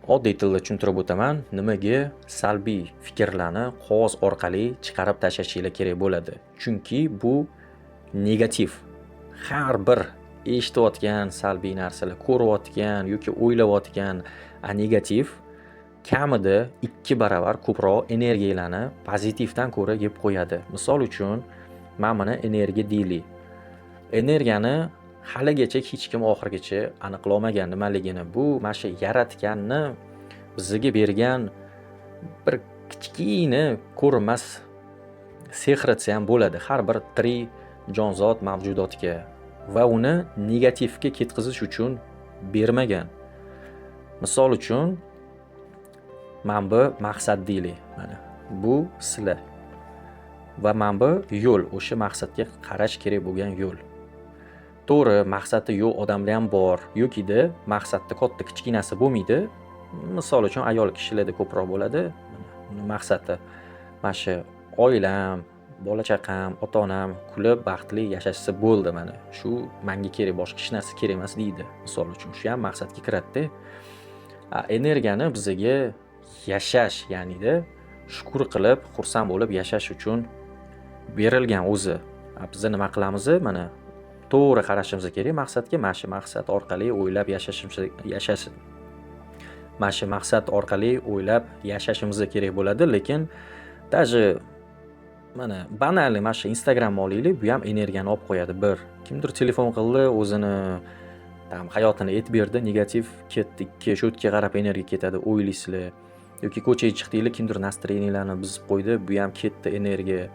Oddiy tilda tushuntirib o'taman, nimaga salbiy fikrlarni qog'oz orqali chiqarib tashlashinglar kerak bo'ladi. Chunki bu negativ. Har bir eshitayotgan salbiy narsalar, ko'rayotgan yoki o'ylayotgan negativ kamida 2 baravar ko'proq energiyalarni pozitivdan ko'ra yeb qo'yadi. Misol uchun, mana buni energiya deylik. Energiyani haligacha hech kim oxirigacha aniqlolmagan nimaligini. Bu mana shu yaratganni bizga bergan bir kichkina ko'rinmas sehr desa ham bo'ladi har bir tirik jonzot mavjudotga va uni negativga ketkazish uchun bermagan. Misol uchun, mana bu maqsad deylik, mana bu sizlar va mana bu yo'l, o'sha maqsadga qarash kerak bo'lgan yo'l. To'g'ri, maqsadi yo'q odamlar ham bor yokida maqsadni katta kichkinasi bo'lmaydi. Misol uchun, ayol kishilarda ko'proq bo'ladi. Uni maqsadi mana shu oilam, bola chaqam, ota onam kulib, baxtli yashashsa bo'ldi, mana shu manga kerak, boshqa hech narsa kerak emas deydi. Misol uchun, shu ham maqsadga kiradida. Energiyani bizaga yashash, ya'nida shukur qilib, xursand bo'lib yashash uchun berilgan o'zi. Biza nima qilamiz? Mana to'g'ri qarashimiz kerak maqsadga, mana shu maqsad orqali o'ylab yashashimiz, yashash, mana shu maqsad orqali o'ylab yashashimiz kerak bo'ladi, lekin даже mana банальный mana shu Instagramni olaylik, bu ham energiyani olib qo'yadi bir. Kimdir telefon qildi, o'zini там hayotini aytib berdi, negativ ketdi, ikki, shu yerga qarab energiya ketadi, o'ylaysizlar. Yoki ko'chaga chiqdinglar, kimdir настроения larni buzib qo'ydi, bu ham ketdi energiya.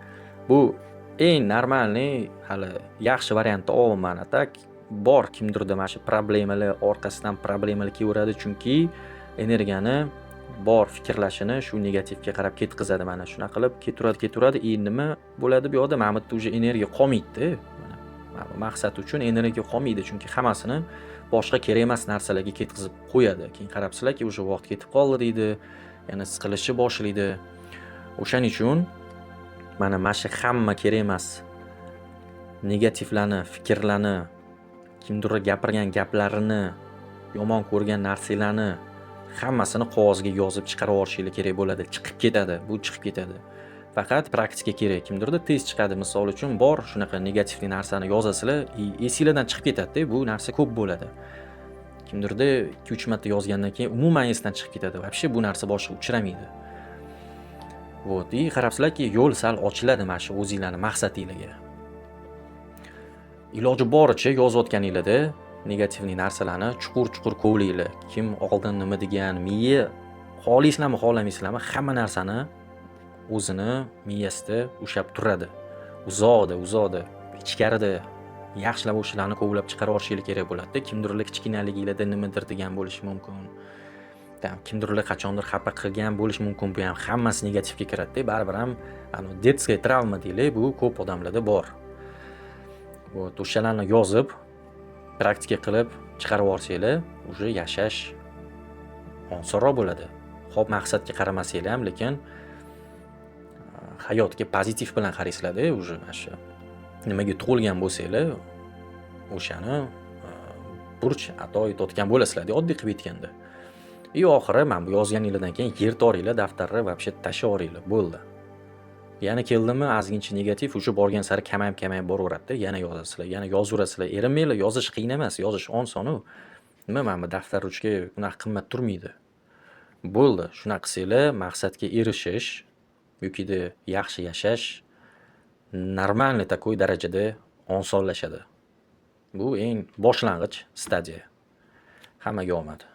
Bu eng нормальный, hali yaxshi variantni olyapman. А так bor, kimdirda mana shu problemalar orqasidan problemalar kelaveradi, chunki energiyani bor fikrlashini shu negativga qarab ketkazadi, mana shunaqa qilib ketaveradi, ketaveradi и nima bo'ladi bu yoqda? Mana bu yerda уже energiya qolmaydida. Mana bu maqsad uchun energiya qolmaydi, chunki hammasini boshqa kerak emas narsalarga ketkazib qo'yadi. Keyin qarabsizlarki, уже vaqt ketib qoldi deydi, yana siqilishni boshlaydi. O'shaning uchun mana shu hamma kerak emas negativlarni, fikrlarni, kimdir gapirgan gaplarini, yomon ko'rgan narsalarni hammasini qog'ozga yozib chiqarib yuborishinglar kerak bo'ladi. Chiqib ketadi, bu chiqib ketadi. Faqat praktika kerak. Kimdirda tez chiqadi. Misol uchun, bor shunaqa negativli narsani yozasizlar и esinglardan chiqib ketadida, bu narsa ko'p bo'ladi. Kimdirda 2-3 marta yozgandan keyin umuman esdan chiqib ketadi. Вообще bu narsa boshqa uchramaydi. Вот, и qarabsizlarki, yo'l sal ochiladi mana shu o'zinglarni maqsadinglarga. Iloji boricha yozayotganinglarda негативный narsalarni chuqur-chuqur kovlanglar. Kim oldin nima degan, miya xohlaysizlarmi, xohlamaysizlarmi, hamma narsani o'zini miyasida ushlab turadi. Uzoqda, uzoqda, ichkarida yaxshilab o'shalarni kovlab chiqarib yuborishinglar kerak bo'ladida. Kimdirlar kichkinaliginglarda nimadir degan bo'lishi mumkin. Там kimdirlar qachondir xafa qilgan bo'lishi mumkin. Bu ham hammasi negativga kiradida. Baribir ham anavi детская травма deylik, bu ko'p odamlarda bor. Вот, o'shalarni yozib, praktika qilib chiqarib yuborsanglar, уже yashash osonroq bo'ladi. Xo'p, maqsadga qaramasanglar ham, lekin hayotga pozitiv bilan qaraysizlarda, уже mana shu nimaga tug'ilgan bo'lsanglar, o'shani burch ado etayotgan bo'lasizlar, oddiy qilib aytganda. И oxiri mana bu yozganinglardan keyin yirtoringlar daftarni, вообще tashlab yuboringlar, bo'ldi. Yana keldimi ozgincha negativ, уже borgan sari kamayib, kamayib boraveradida, yana yozasizlar, yana yozaverasizlar. Erinmanglar, yozish qiyin emas, yozish oson-u. Nima, mana bu daftar, ruchka unaqa qimmat turmaydi. Bo'ldi, shunaqa qilsanglar, maqsadga erishish yokida yaxshi yashash нормальный такой darajada osonlashadi. Bu eng boshlang'ich stadiya. Hammaga omad.